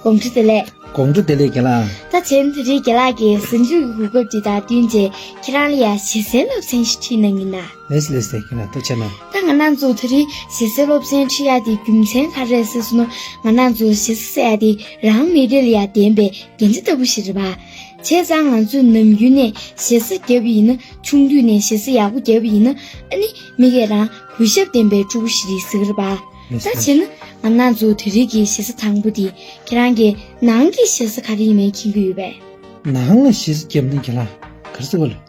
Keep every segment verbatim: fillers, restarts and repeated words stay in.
དགོང་དྲོ་བདེ་ལེགས། དགོང་དྲོ་བདེ་ལེགས་རྒན་ལགས། ད་བྱས་ན་དེ་རིང་རྒན་ལགས་ཀྱིས་གཟའ་མཇུག་གི་གོ་སྐབས་འདི་དང་བསྟུན་བྱས་ཁྱེད་རང་ལ་ཡ་ཞེ་སའི་སློབ་ཚན་ཞིག་ཁྲིད་གནང་གི་ཡིན་ན། ལགས་སོ་ལགས་སོ། ཁྱེད་རང་ཐུགས་རྗེ་གནང་། ད་ང་རང་ཚོ་དེ་རིང་ཞེ་སའི་སློབ་ཚན་ཁྲིད་ཡ་དེ་རྒྱུ་མཚན་ག་རེ་རེད་ཟེར་སོང་ན། ང་རང་ཚོ་ཞེ་ས་ཟེར་ཡ་དེ་རང་མི་རིགས་ལ་ཡ་ལྡན་པའི་རྒྱན་ཆ་ལྟ་བུ་ཞིག་རེད་པ། བྱས་ཙང་ང་ཚོས་ནམ་རྒྱུན་ནས་ཞེ་ས་བརྒྱབ་པ་ཡིན་ན། ཆུང་དུས་ནས་ཞེ་ས་ཡག་པོ་བརྒྱབ་པ་ཡིན་ན། ཨ་ནི་མི་གིས་རང་གུས་ཞབས་ལྡན་པའི་ཕྲུ་གུ་ཞིག་རེད་ཟེར་གི་རེད་པ། ལགས་ད་སོ། བྱས་ན་ང་རང་ཚོ་དེ་རིང་གི་ཞེ་ས་དང་པོ་དེ་ཁྱེད་རང་གིས་ནང་གི་ཞེ་ས་ག་རེ་ཡིན་མིན་མཁྱེན་གྱི་ཡོད་པས། ནང་ལ་ཞེ་ས་བརྒྱབ་ན་རྒན་ལགས་ག་རེ་ཟེར་དགོས་ལགས།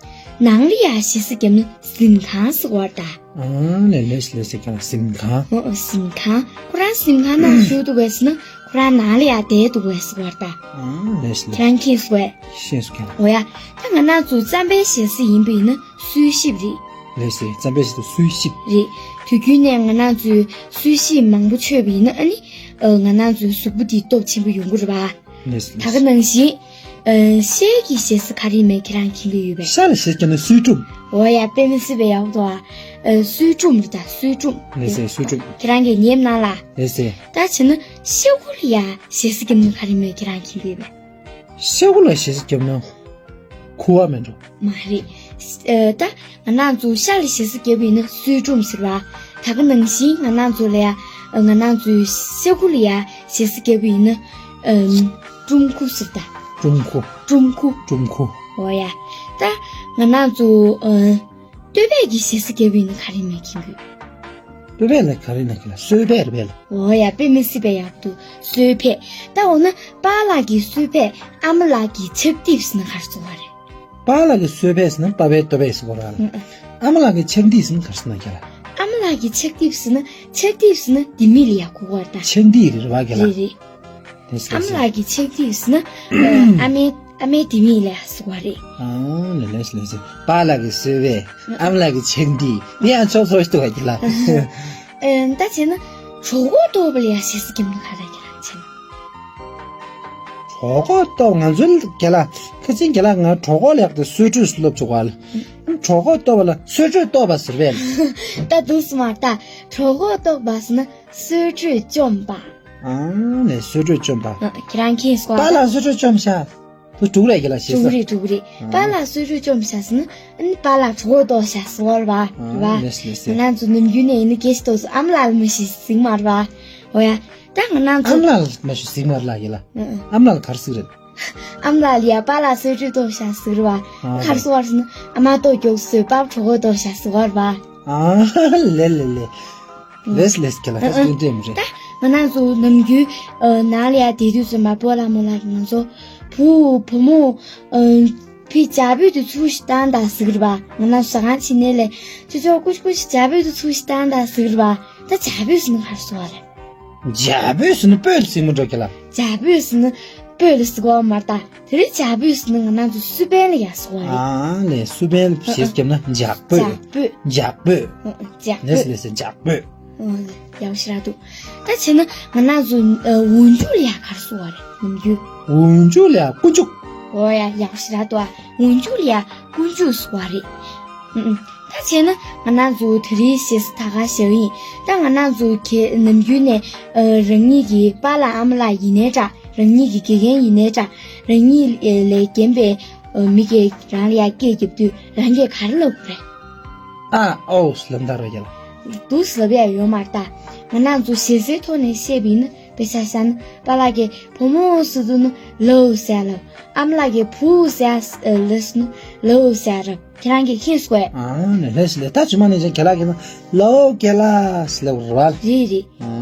ནང་ལ་ཡ་ཞེ་ས་བརྒྱབ་ན་གཟིམ་ཁང་ཟེར་བ་རེད་ད། ཨང་། ལགས་ལགས་ལགས་སོ། རྒན་ལགས་གཟིམ་ཁང་། ཨོ་ཨོ། གཟིམ་ཁང་། ཁོ་རང་གཟིམ་ཁང་ནང་བཞུགས་འདུག་པས་ཟེར་ན་ཁོ་རང་ནང་ལ་ཡ་བསྡད་འདུག་པས་ཟེར་བ་རེད་ད། ཨང་། ལགས་ལགས། ཁྱེད་རང་མཁྱེན་སོང་ངས། ཤེས་སོང་རྒན་ལགས། འོ་ཡ། ད་ང་རང་ཚོ་གཙང་པའི་ཞེ་ས་ཡིན་པ་ཡིན་ན་གསོལ་ཞིབ་རེད། ལགས་སོ། གཙང་པའི་ཞེ་ས་གསོལ་ཞིབ། རེད། དུས་རྒྱུན་ནས་ང་རང་ཚོས་གསོལ་ཞིབ་མང་པོ་མཆོད་པ་ཡིན་ན། ཨ་ནི་ཨ་ང་རང་ཚོའི་གཟུགས་པོ་འདི་སྟོབས་ཆེན་པོ་ཡོང་གི་རེད་པ། ལགས་སོ། ད་ག་ནང་བཞིན་ཨ་ཤའི་གི་ཞེ་ས་ག་རེ་ཡིན་མིན་ཁྱེད་རང་མཁྱེན་གྱི་ཡོད་པས། ཤ་ལ་ཞེ་ས་བརྒྱབ་ན་གསོལ་ཀྲུམ། འོ་ཡ། དཔེ་མི་སྲིད་པའི་ཡག་པོ་འདུག་ཨ། ཨ་གསོལ་ཀྲུམ་རེད་ད། གསོལ་ཀྲུམ། ལགས་སོ། གསོལ་ཀྲུམ། ཁྱེད་རང་གིས་ཉན་གནང་ལ། ལགས་སོ། ད་བྱས་ན་ཤ་ཁུ་ལ་ཡ་ཞེ་ས་བརྒྱབ་ན་ག་རེ་ཡིན་མིན་ཁྱེད་རང་མཁྱེན་གྱི་ཡོད་པས། ཤ་ཁུ་ལ་ཞེ་ས་བརྒྱབ་ན་ཁུ་བ་མིན་འགྲོ། མ་རེད། ཨ་ད་ང་རང་ཚོ་ཤ་ལ་ཞེ་ས་བརྒྱབ་པ་ཡིན་ན་གསོལ་ཀྲུམ་ཟེར་བ། ད་ག་ནང་བཞིན་ང་རང་ཚོ་ལ་ཡ་ཨ་ང་རང་ཚོའི་ཤ་ཁུ་ལ་ཡ་ཞེ་ས་བརྒྱབ་པ་ཡིན་ན་ཨམ་ཀྲུམ་ཁུ་ཟེར་ད། ཀྲུམ་ཁུ། ཀྲུམ་ཁུ། ཀྲུམ་ཁུ། འོ་ཡ། ད་ང་རང་ཚོ་ཨ་སྟོད་པའི་གི་ཞེ་ས་བརྒྱབ་པ་ཡིན་ན་ག་རེ་ཡིན་མིན་མཁྱེན་གྱི་ཡོད། སྟོད་པ་ལ་ག་རེ་ཡིན་ན་རྒན་ལགས། གསོལ་ཕད་རེད་པས་ལགས། འོ་ཡ། དཔེ་མི་སྲིད་པའི་ཡག་པོ་འདུག་གསོལ་ཕད། ད་འོ་ན་པཱ་ལགས་ཀྱི་གསོལ་ཕད་ཨ་མ་ལགས་ཀྱི་ཕྱག་མདེབ་ཟེར་ན་ག་རེ་ཟེར་བ་རེད། པཱ་ལགས་ཀྱི་གསོལ་ཕད་ཟེར་ན་པ་ཕའི་སྟོད་པ་ཟེར་བ་རེད་ལགས། ཨ་ཨ་མ་ལགས་ཀྱི་ཕྱག་མདེབ་ཟེར་ན་ག་རེ་ཟེར་ན་རྒན་ལགས། ཨ་མ་ལགས་ཀྱི་ཕྱག་མདེབ་ཟེར་ན། ཕྱག་མདེབ་ཟེར་ན་ལྡེ་མིག་ལ་ཡ་གོ་བ་རེད་ད། ཕྱག་མདེབ་རེད་པ་རྒན་ལགས། རེད་རེད། ལགས་སོ། ཨ་མ་ལགས་ཀྱི་ཕྱག་མདེབ་ཟེར་ན་ཨ་མའི་ཨ་མའི་ལྡེ་མིག་ལ་ཡ་ཟེར་བ་རེད། ཨང་། ལགས་ལགས་ལགས་སོ། པཱ་ལགས་ཀྱི་གསོལ་ཕད། ཨ་མ་ལགས་ཀྱི་ཕྱག་མདེབ། འདི་ཡང་ཆོག་ཆོག་ཞིག་འདུག་པ་རྒན་ལགས། ཨ་ད་བྱས་ན་གྲོད་ཁོག་ལྟོགས་པ་ལ་ཡ་ཞེ་ས་བརྒྱབ་ན་ག་རེ་རེད་རྒན་ལགས། བྱས་ན་གྲོད་ཁོག་ལྟོགས། ང་ཚོའི་རྒན་ལགས། ཁ་སང་རྒན་ལགས་ང་གྲོད་ཁོག་ལ་ཡག་དེ་གསོལ་ཁྲུས་སློབ་བྱུང་བ་ལགས། གྲོད་ཁོག་ལྟོགས་པ་ལ་གསོལ་ཁྲུས་གཏོང་བ་ཟེར་བས་ལགས། ད་འདུག་སེ་མ་རེད་ད། གྲོད་ཁོག་ལྟོགས་པ་ཟེར་ན་གསོལ་ཁྲུས་བཅོམ་པ། ཨང་། ལགས། གསོལ་ཁྲུས་བཅོམ་པ། ཨ་ཁྱེད་རང་མཁྱེན་སོང་ངས། པཱ་ལགས་གསོལ་ཁྲུས་བཅོམ་ཤག་དེ་འགྲིག་རེད་རྒན་ལགས། ཞེ་ས། འགྲིག་རེད་འགྲིག་རེད། ཨང་། པཱ་ལགས་གསོལ་ཁྲུས་བཅོམ་ཤག་ཟེར་ན། ཨ་ནི་པཱ་ལགས་གྲོད་ཁོག་ལྟོགས་ཤག་ཟེར་བ་རེད་པ། ཨང་། རེད་པ། ལགས་ལགས་ལགས། ང་རང་ཚོ་ནམ་རྒྱུན་ནས་ཡིན་ན་སྐད་ཆ་ཏོག་ཙམ་ཨ་མ་ལགས་ལ་མ་གཞི་ཟེར་གི་མ་རེད་པ། འོ་ཡ། ད་ང་རང་ཚོ། ཨ་མ་ལགས་ལ་མ་གཞི་ཟེར་གི་མ་རེད་ལགས་རྒན་ལགས། ཨང་ཨང་། ཨ་མ་ལགས་ལ་ག་རེ་ཟེར་གི་རེད། ཨ་མ་ལགས་ལ་ཡ་པཱ་ལགས་གསོལ་ཁྲུས་གཏོང་ཤག་ཟེར་གི་རེད་པ། ཨང་། ག་རེ་ཟེར་བ་རེད་ཟེར་ན། ཨ་མ་ལྟོགས་མགྱོགས་ཟོས། པཱ་གྲོད་ཁོག་ལྟོགས་ཤག་ཟེར་བ་རེད་པ། ཨང་། ལགས་ལགས་ལགས། ལགས་ལགས་རྒན་ལགས། ད་ཨང་ཨང་། དེ་འདྲ་མི་རེད། ད་ང་རང་ཚོ་ནམ་རྒྱུན་ཨ་ནང་ལ་ཡ་བསྡད་དུས་ཙམ་པ་སྤོ་ལགས་རྨོ་ལགས་ང་ཚོ་བུ་བུ་མོ་ཨ་ཕའི་ཇ་ཕུད་དེ་ཚུར་ཞིག་བཏང་དང་ཟེར་གི་རེད་པ། ང་རང་ཟ་ཁང་ཕྱི་ནང་ལ་ཅོ་ཅོ་ཀུ་ཤུ་ཀུ་ཤུ་ཇ་ཕུད་དེ་ཚུར་ཞིག་བཏང་དང་ཟེར་གི་རེད་པ། ད་ཇ་ཕུད་ཟེར་ན་ག་རེ་ཟེར་བ་རེད། ཇ་ཕུད་ཟེར་ན་སྤོས་ལ་ཟེར་གི་མ་རེད་རྒན་ལགས། ཇ་ཕུད་ཟེར་ན་སྤོས་ལ་ཟེར་གི་མ་རེད་ད། དེ་རིང་ཇ་ཕུད་ཟེར་ན་ང་རང་ཚོ་སུ་པན་ལ་ཡ་ཟེར་བ་རེད། ཨང་། ལགས། སུ་པན་ཞེས་བརྒྱབ་ན་ཇག་སྤོས། ཇག་སྤོས། ཇག་སྤོས། ཨ་ཨ། ཇག་སྤོས། ལགས་ལགས་ལགས། ཇག་སྤོས། ཨ་ཡག་པོ་ཞེ་དྲག་འདུག་ད་བྱས་ན་ང་རང་ཚོ་ཨ་འོག་འཇུག་ལ་ཡ་ག་རེ་ཟེར་བ་རེད་ནམ་རྒྱུན། འོག་འཇུག་ལ་ཡ་ཀུན་འཇུག་འོ་ཡ་ཡག་པོ་ཞེ་དྲག་འདུག་ཨ། འོག་འཇུག་ལ་ཡ་ཀུན་འཇུག་ཟེར་བ་རེད། ཨུ་ཨུ། ད་བྱས་ན་ང་རང་ཚོ་དེ་རིང་ཞེ་ས་ད་ག་བཞག་གི་ཡིན། ད་ང་རང་ཚོ་ག་ནམ་རྒྱུན་ནས་ཨ་རང་ཉིད་ཀྱི་པཱ་ལགས་ཨ་མ་ལགས་ཡིན་ནའི་འདྲ། རང་ཉིད་ཀྱི་དགེ་རྒན་ཡིན་ནའི་འདྲ། རང་ཉིད་ལས་རྒན་པའི་ཨ་མི་གིས་རང་ལ་ཡ་སྐད་རྒྱབ་དུས་རང་གིས་ག་རེ་ལབ་དགོས་རེད། ཨ་ཨོ་ཟེར་ལབ་ད་རོགས་རྒྱབ། འདུག་ཟེར་ལབ་ཡ་ཡོད་མ་རེད་ད། ང་རང་ཚོ་ཞེ་སའི་ཐོག་ནས་བཤད་པ་ཡིན་ན་དཔེ་ཆ་བཞག་ན་པཱ་ལགས་ཀྱིས་བུ་མོ་ཟེར་དུས་ན་ལའོ་ཟེར་ལབ། ཨ་མ་ལགས་ཀྱིས་བུ་ཟེར་ལབ་ཟེར་ན་ལའོ་ཟེར་རབས། ཁྱེད་རང་གིས་མཁྱེན་སོང་ངས། ཨ་ནི་ལགས་སོ་ལགས། ད་རྗེས་མ་ནས་ཀྱང་རྒན་ལགས་ཀྱིས་ན་ལའོ་རྒན་ལགས་ཟེར་ལབ་རེད་པ། རེད་རེད། ཨ་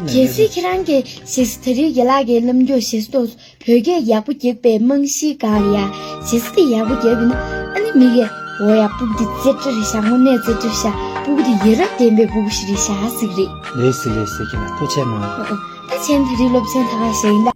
ནི་གལ་སྲིད་ཁྱེད་རང་གིས་ཞེ་ས་དེ་རིང་རྒན་ལགས་ཀྱིས་ལབ་རྒྱུ་ཞེ་ས་ཏོག་ཙམ་བོད་སྐད་ཡག་པོ་རྒྱག་པའི་རྨང་གཞིའི་སྒང་ལ་ཡ་ཞེ་ས་དེ་ཡག་པོ་རྒྱབ་ཡིན་ན། ཨ་ནི་མི་གིས་འོ་ཡ་སྤུ་གུ་དེ་རྩེ་གྲ་རེད་ཤག་དངོས་གནས་རྩེ་གྲ་རེད་ཤག་སྤུ་གུ་དེ་ཡ་རབས་ལྡན་པའི་སྤུ་གུ་ཞིག་རེད་ཤག་ཟེར་གི་རེད། ལགས་སོ་ལགས་སོ། ཁྱེད་རང་ཐུགས་རྗེ་གནང་། ཨ་ཨ། ད་བྱས་ན་དེ་རིང་སློབ་ཚན་ད་ག་བཞག་ཡིན་ད།